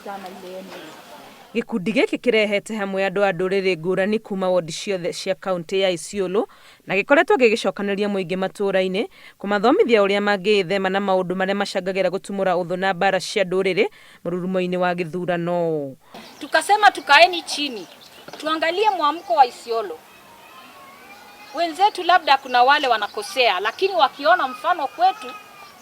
sana ile yenu. Gĩkundi gĩkĩ kĩrehete hamwe andũ a ndũrĩrĩ ngũrani kuma wondi ciothe cia kauntĩ ya Isiolo na gĩkoretwo gĩgĩcokanĩrĩria mũingĩ matũũra-inĩ kũmathomithia ũrĩa mangĩĩthema na maũndũ marĩa macangagĩra gũtumũra ũthũ na mbara cia ndũrĩrĩ mũrurumo-inĩ wa gĩthurano. Tukasema tukaeni chini tuangalie mwamko wa Isiolo. Wenzetu labda kuna wale wanakosea, lakini wakiona mfano kwetu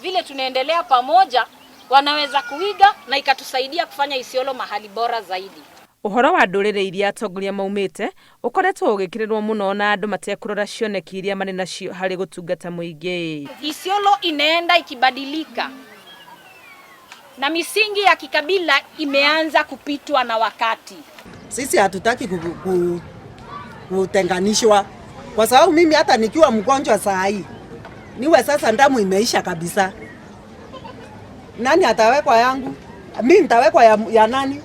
vile tunaendelea pamoja, wanaweza kuiga na ikatusaidia kufanya Isiolo mahali bora zaidi. Ũhoro wa ndũrĩrĩ iria atongoria maumĩte ũkoretwo ũgĩkĩrĩrwo mũno na andũ matekũrora cioneki iria marĩ nacio harĩ gũtungata mũingĩ. Isiolo inaenda ikibadilika na misingi ya kikabila imeanza kupitwa na wakati. Sisi hatutaki kutenganishwa kwa sababu mimi hata nikiwa mgonjwa saa hii niwe sasa damu imeisha kabisa, nani atawekwa yangu? Mi nitawekwa ya nani?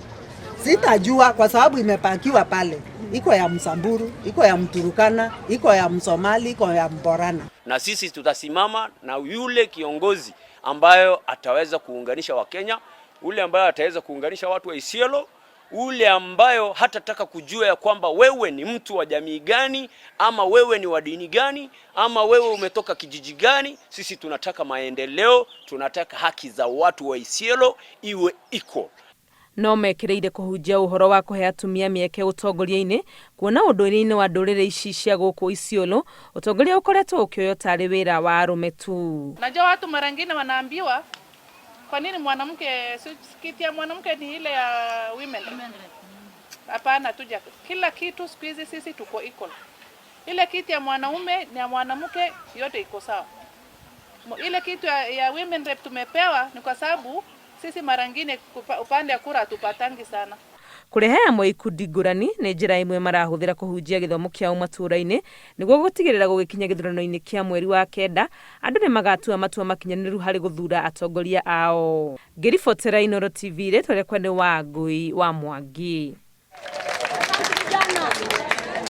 Sitajua kwa sababu imepakiwa pale, iko ya Msamburu, iko ya Mturukana, iko ya Msomali, iko ya Mborana. Na sisi tutasimama na yule kiongozi ambayo ataweza kuunganisha Wakenya, ule ambayo ataweza kuunganisha watu wa Isiolo, ule ambayo hatataka kujua ya kwamba wewe ni mtu wa jamii gani ama wewe ni wa dini gani ama wewe umetoka kijiji gani. Sisi tunataka maendeleo, tunataka haki za watu wa Isiolo iwe equal. No mekĩrĩire kũhunjia ũhoro wa kũhe atumia mĩeke ũtongoria-inĩ kuona ũndũire-inĩ wa ndũrĩrĩ ici cia gũkũ Isiolo ũtongoria ũkoretwo ũkĩoywo tarĩ wĩra wa arũme tu. Najua watu mara ngine wanaambiwa kwa nini mwanamke, kiti ya mwanamke ni ile ya women. Hapana, tuja kila kitu siku hizi sisi tuko equal. Ile kiti ya mwanaume na ya mwanamke yote iko sawa. Ile kitu ya women rep tumepewa ni kwa sababu sisi mara ngine upande ya kura hatupatangi sana. Kũrehe hamwe ikundi ngũrani nĩ njĩra ĩmwe marahũthĩra kũhunjia gĩthomo kĩao matũũra-inĩ nĩguo gũtigĩrĩra gũgĩkinya gĩthurano-inĩ kĩa mweri wa kenda andũ nĩ magatua matua makinyanĩru harĩ gũthura atongoria ao. Ngĩribotera Inooro TV, rĩtwa rĩakwa nĩ Wangũi wa Mwangi. Vijana.